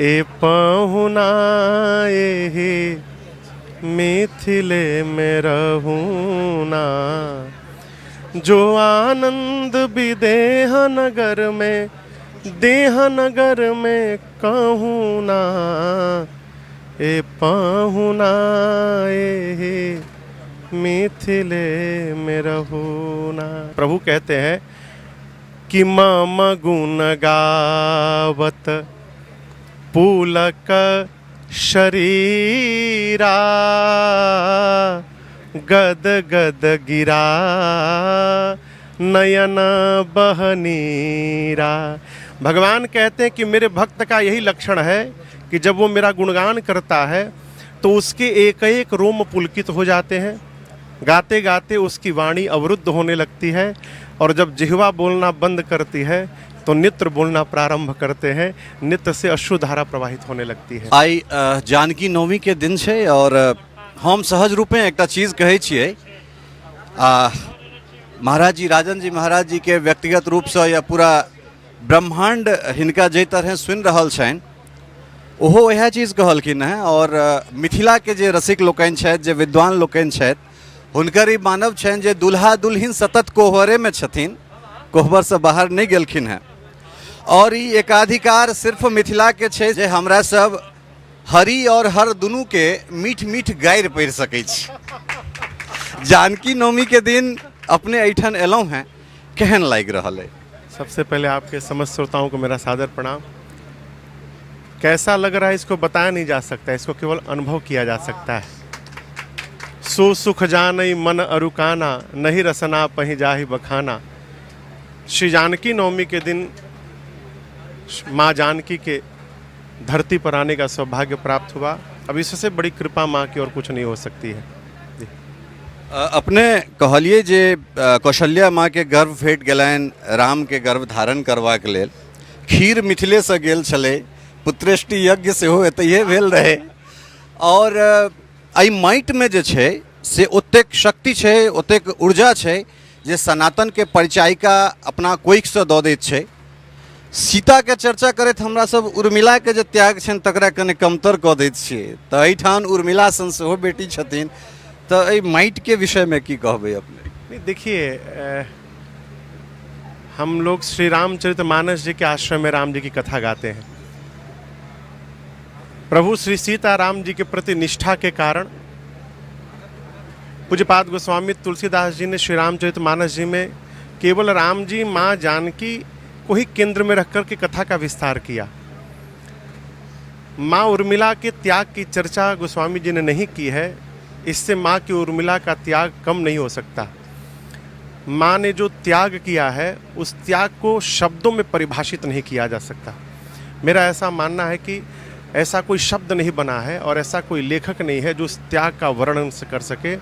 ए पहुना एहि मिथिले में रहूना, जो आनंद विदेह नगर में, देह नगर में कहूँ ना। ए पहुना एहि मिथिले में रहूना। प्रभु कहते हैं कि मम गुण गावत पुलक शरीरा, गद गद गिरा नयन बहनीरा। भगवान कहते हैं कि मेरे भक्त का यही लक्षण है कि जब वो मेरा गुणगान करता है तो उसके एक एक रोम पुलकित हो जाते हैं, गाते गाते उसकी वाणी अवरुद्ध होने लगती है और जब जिह्वा बोलना बंद करती है तो नेत्र बोलना प्रारंभ करते हैं, नेत्र से अश्रुधारा प्रवाहित होने लगती है। आइ जानकी नवमी के दिन छै और हम सहज रूपे एकटा चीज कहै छियै आ महाराज जी, राजन जी महाराज जी के व्यक्तिगत रूपसँ या पूरा ब्रह्मांड हिनका जाहि तरहे सुनि रहल छनि ओहो इएह चीज कहलखिन हेँ। और मिथिलाके जे रसिक लोकनि छथि, जे विद्वान लोकनि छथि, हुनकर ई मानब छनि जे दुल्हा दुल्हिन सतत कोहबरेमे छथिन, कोहबरसँ बाहर नहि गेलखिन हेँ। और ई एकाधिकार सिर्फ मिथिलाके छै जे हमरा सब हरि और हर दुनूके मीठ मीठ गारि पढ़ि सकै छी। जानकी नवमीके दिन अपने एहिठाम एलहुँ हेँ, केहन लागि रहल अइ? सबसे पहले आपके समस्त श्रोताओं को मेरा सादर प्रणाम। कैसा लग रहा है इसको बताया नहीं जा सकता, इसको केवल अनुभव किया जा सकता है। सो सुख जानई मन अरुकाना, नहीं रसना पही जाहि बखाना। श्री जानकी नवमी के दिन माँ जानकी के धरती पर आने का सौभाग्य प्राप्त हुआ। अब इससे बड़ी कृपा माँ की और कुछ नहीं हो सकती है। अपने कहलिए जे कौशल्या माँ के गर्भ भेट गेलनि राम के गर्भ धारण करबाक लेल, खीर मिथिलेसँ गेल छलै, पुत्रेष्टि यज्ञ सेहो एतहिए भेल रहै और एहि माटिमे जे छै से ओतेक शक्ति छै, ओतेक ऊर्जा छै जे सनातनके परिचायिका अपना कोखिसँ दऽ दैत छै। सीताके चर्चा करैत हमरा सब उर्मिलाके जे त्याग छनि तकरा कने कमतर कऽ दैत छियै, तऽ एहिठाम उर्मिला सन सेहो बेटी छथिन, तऽ एहि माटिके विषयमे की कहबै अपने? नहीं देखिए, हम लोग श्री रामचरित मानस जी के आश्रय में राम जी की कथा गाते हैं। प्रभु श्री सीता राम जी के प्रति निष्ठा के कारण पूज्यपाद गोस्वामी तुलसीदास जी ने श्री रामचरित मानस जी में केवल राम जी माँ जानकी को ही केंद्र में रख कर के कथा का विस्तार किया। माँ उर्मिला के त्याग की चर्चा गोस्वामी जी ने नहीं की है, इससे माँ की उर्मिला का त्याग कम नहीं हो सकता। माँ ने जो त्याग किया है उस त्याग को शब्दों में परिभाषित नहीं किया जा सकता। मेरा ऐसा मानना है कि ऐसा कोई शब्द नहीं बना है और ऐसा कोई लेखक नहीं है जो उस त्याग का वर्णन कर सके।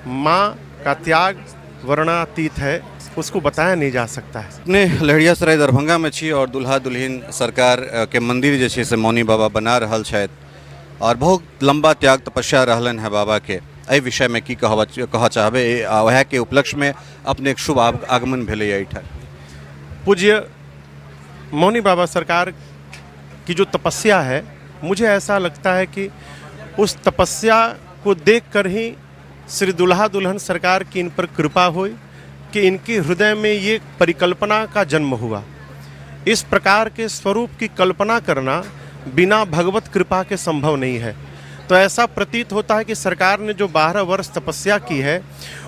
माँ का त्याग वर्णातीत है, उसको बताया नहीं जा सकता है। अपने लहेरियासराय दरभंगा में छी और दुल्हा दुल्हिन सरकार के मंदिर जे छै से मौनी बाबा बना रहल छथि और बहुत लंबा त्याग तपस्या रहलनि हेँ बाबा के, एहि विषय में की कहऽ चाहबै आ वएह के उपलक्ष्य में अपने एक शुभ आगमन भेलै एहिठाम? पूज्य मौनी बाबा सरकार की जो तपस्या है, मुझे ऐसा लगता है कि उस तपस्या को देख कर ही श्री दुल्हा दुल्हन सरकार की इन पर कृपा हुई कि इनके हृदय में ये परिकल्पना का जन्म हुआ। इस प्रकार के स्वरूप की कल्पना करना बिना भगवत कृपा के संभव नहीं है। तो ऐसा प्रतीत होता है कि सरकार ने जो 12 वर्ष तपस्या की है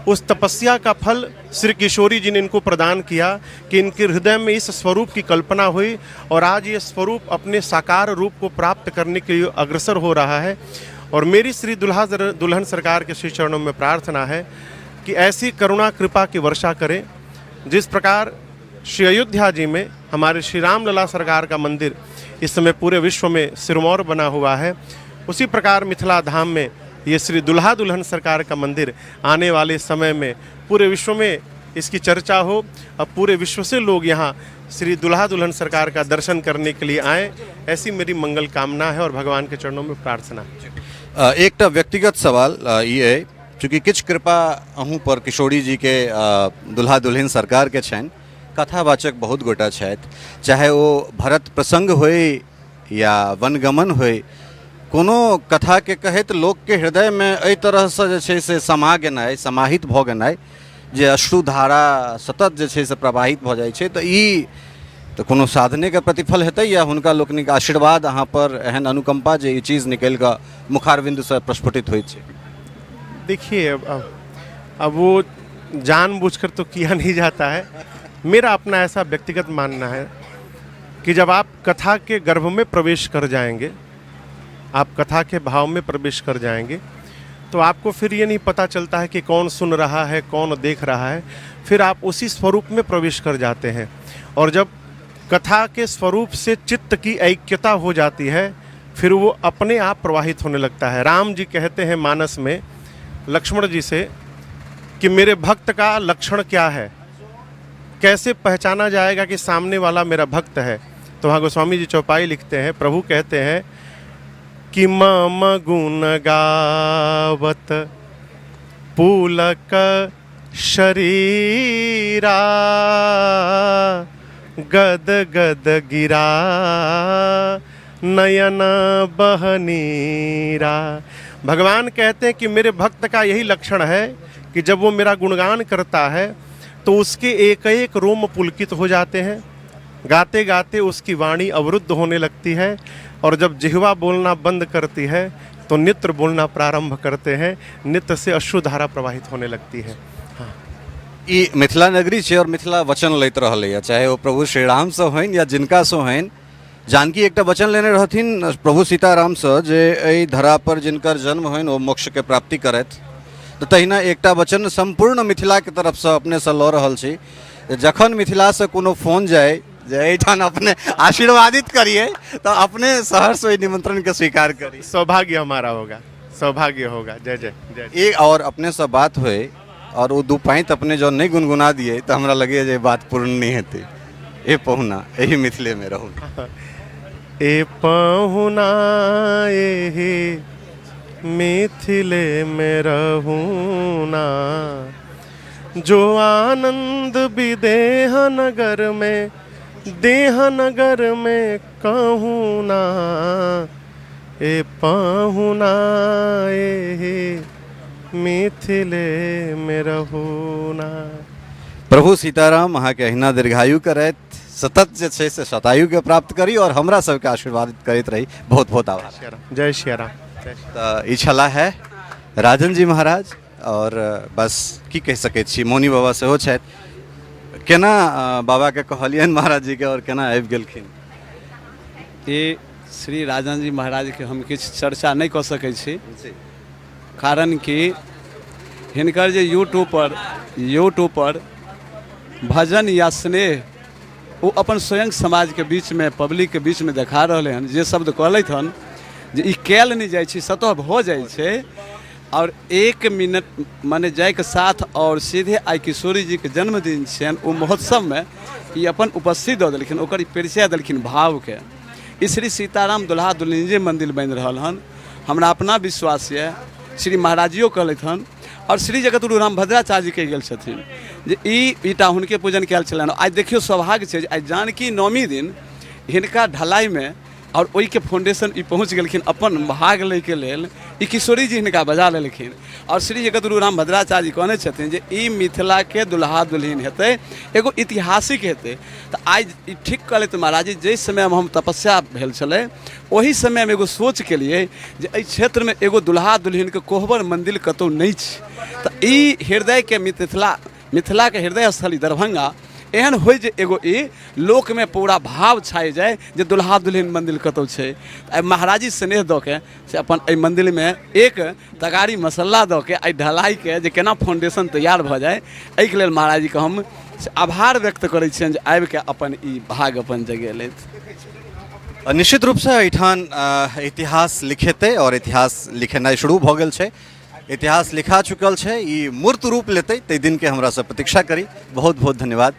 उस तपस्या का फल श्री किशोरी जी ने इनको प्रदान किया कि इनके हृदय में इस स्वरूप की कल्पना हुई और आज ये स्वरूप अपने साकार रूप को प्राप्त करने के लिए अग्रसर हो रहा है। और मेरी श्री दुल्हा दुल्हन सरकार के श्री चरणों में प्रार्थना है कि ऐसी करुणा कृपा की वर्षा करें, जिस प्रकार श्री अयोध्या जी में हमारे श्री राम लला सरकार का मंदिर इस समय पूरे विश्व में सिरमौर बना हुआ है, उसी प्रकार मिथिला धाम में ये श्री दुल्हा दुल्हन सरकार का मंदिर आने वाले समय में पूरे विश्व में इसकी चर्चा हो और पूरे विश्व से लोग यहाँ श्री दुल्हा दुल्हन सरकार का दर्शन करने के लिए आएँ, ऐसी मेरी मंगल कामना है और भगवान के चरणों में प्रार्थना। एकटा व्यक्तिगत सवाल ई अइ, चूँकि किछु कृपा अहूँ पर किशोरी जी के दुल्हा दुल्हिन सरकार के छनि, कथावाचक बहुत गोटा छथि, चाहे ओ भरत प्रसंग होय या वनगमन होइ, कोनो कथाके कहैत लोकके हृदयमे एहि तरहसँ जे छै से समा गेनाइ, समाहित भऽ गेनाइ, जे अश्रुधारा सतत जे छै से प्रवाहित भऽ जाइ छै, तऽ ई तऽ कोनो साधनेके प्रतिफल हेतै या हुनका लोकनिक आशीर्वाद अहाँ पर एहन अनुकम्पा जे ई चीज निकलि कऽ मुखारविन्दसँ प्रस्फुटित होइत छै। देखिए, अब वो जानबूझकर तो किया नहीं जाता है। मेरा अपना ऐसा व्यक्तिगत मानना है कि जब आप कथा के गर्भ में प्रवेश कर जाएंगे, आप कथा के भाव में प्रवेश कर जाएंगे, तो आपको फिर ये नहीं पता चलता है कि कौन सुन रहा है, कौन देख रहा है। फिर आप उसी स्वरूप में प्रवेश कर जाते हैं और जब कथा के स्वरूप से चित्त की ऐक्यता हो जाती है, फिर वो अपने आप प्रवाहित होने लगता है। राम जी कहते हैं मानस में लक्ष्मण जी से कि मेरे भक्त का लक्षण क्या है, कैसे पहचाना जाएगा कि सामने वाला मेरा भक्त है। तो वहाँ गोस्वामी जी चौपाई लिखते हैं, प्रभु कहते हैं कि मम गुण गावत पुलक शरीरा, गद गद गिरा नयन बहनीरा। भगवान कहते हैं कि मेरे भक्त का यही लक्षण है कि जब वो मेरा गुणगान करता है तो उसके एक एक रोम पुलकित हो जाते हैं, गाते गाते उसकी वाणी अवरुद्ध होने लगती है और जब जिह्वा बोलना बंद करती है तो नेत्र बोलना प्रारंभ करते हैं, नेत्र से अश्रुधारा प्रवाहित होने लगती है। हाँ। ई मिथिला नगरी छै और मिथिला वचन लैत रहलैए, चाहे ओ प्रभु श्री रामसँ होइन या जिनकासँ होइन। जानकी एकटा वचन लेने रहथिन प्रभु सीतारामसँ जे एहि धरापर जिनकर जन्म होइन ओ मोक्षके प्राप्ति करथि। तऽ तहिना एकटा वचन सम्पूर्ण मिथिलाके तरफसँ अपनेसँ लऽ रहल छी, जखन मिथिलासँ कोनो फोन जाय जे एहिठाम अपने आशीर्वादित करिए, तऽ अपने सहर्ष ओहि निमंत्रणके स्वीकार करी। सौभाग्य हमारा होगा, सौभाग्य होगा। जय जय जय। एक और अपनेसँ बात होइ और ओ दू पाँति अपने जँ नहि गुनगुना दिए तऽ हमरा लगैए जे बात पूर्ण नहि हेतै। ए पहुना एही मिथिलेमे रहू। ए पहुना एही मिथिले में रहू ना, जो आनंद विदेह नगर में, देह नगर में कहूँ ना। ए पहुना एही मिथिले में रहू ना। प्रभु सीताराम अहाँके अहिना दीर्घायु करथि, सतत जे छै से शतायुके प्राप्त करी और हमरा सबके आशीर्वादित करैत रही। बहुत बहुत आभार। जय श्री राम। तऽ ई छलाह है राजन जी महाराज और बस की कहि सकै छी, मौनी बाबा सेहो छथि। केना बाबाके कहलियनि महाराज जीके और केना आबि गेलखिन? ई श्री राजन जी महाराजके हम किछु चर्चा नहि कऽ सकै छी, कारण कि हिनकर जे यूट्यूब पर भजन या स्नेह ओ अपन स्वयं समाजके बीचमे, पब्लिकके बीचमे देखा रहलै हन। जे शब्द कहलथि हन जे ई कयल नहि जाइ छै, सतह भऽ जाइ छै। आओर एक मिनट मने जाइके साथ आओर सीधे आइ किशोरी जीके जन्मदिन छियनि, ओ महोत्सवमे ई अपन उपस्थित दऽ देलखिन, ओकर ई परिचय देलखिन भावके। ई श्री सीताराम दुल्हा दुल्हिन जे मन्दिर बनि रहल हन, हमरा अपना विश्वास यऽ, श्री महाराजियो कहलथि हन आओर श्री जगतगुरु राम भद्राचार्य जी कहि गेल छथिन जे ई ईटा हुनके पूजन कयल छलनि। आइ देखियौ, सौभाग्य छै जे आइ जानकी नवमी दिन हिनका ढलाइमे आओर ओहिके फाउंडेशन ई पहुँच गेलखिन अपन भाग लैके लेल। ई किशोरी जी हिनका बजा लेलखिन आओर श्री जगतगुरु राम भद्राचार्य जी कहने छथिन जे ई मिथिलाके दुल्हा दुल्हिन हेतै, एगो ऐतिहासिक हेतै। तऽ आइ ई ठीक कहलथि महाराज जी, जाहि समयमे हम तपस्या भेल छलै ओहि समयमे एगो सोच केलियै जे एहि क्षेत्रमे एगो दुल्हा दुल्हिनके कोहबर मन्दिर कतहु नहि छै। तऽ ई हृदयके मिथिलाके हृदय स्थल ई दरभंगा एहन होइ जे एगो ई लोकमे पूरा भाव छाइ जाय जे दुल्हा दुल्हिन मन्दिर कतहु छै। आइ महाराजी स्नेह दऽ के से अपन एहि मन्दिरमे एक तगारी मसल्ला दऽ के एहि ढलाइके जे केना फाउंडेशन तैयार भऽ जाय, एहिके लेल महाराजीके हम से आभार व्यक्त करै छियनि जे आबिके अपन ई भाग अपन जगेलथि। निश्चित रूपसँ एहिठाम इतिहास लिखेतै आओर इतिहास लिखेनाइ शुरू भऽ गेल छै, इतिहास लिखा चुकल छै, ई मूर्त रूप लेतै ताहि दिनके हमरा सब प्रतीक्षा करी। बहुत बहुत धन्यवाद,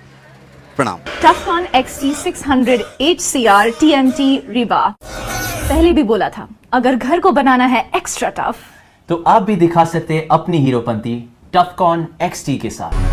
प्रणाम। Tufcon XT600 HCR TMT Rebar। पहले भी बोला था, अगर घर को बनाना है एक्स्ट्रा टफ तो आप भी दिखा सकते हैं अपनी हीरोपंती टफकॉन XT के साथ।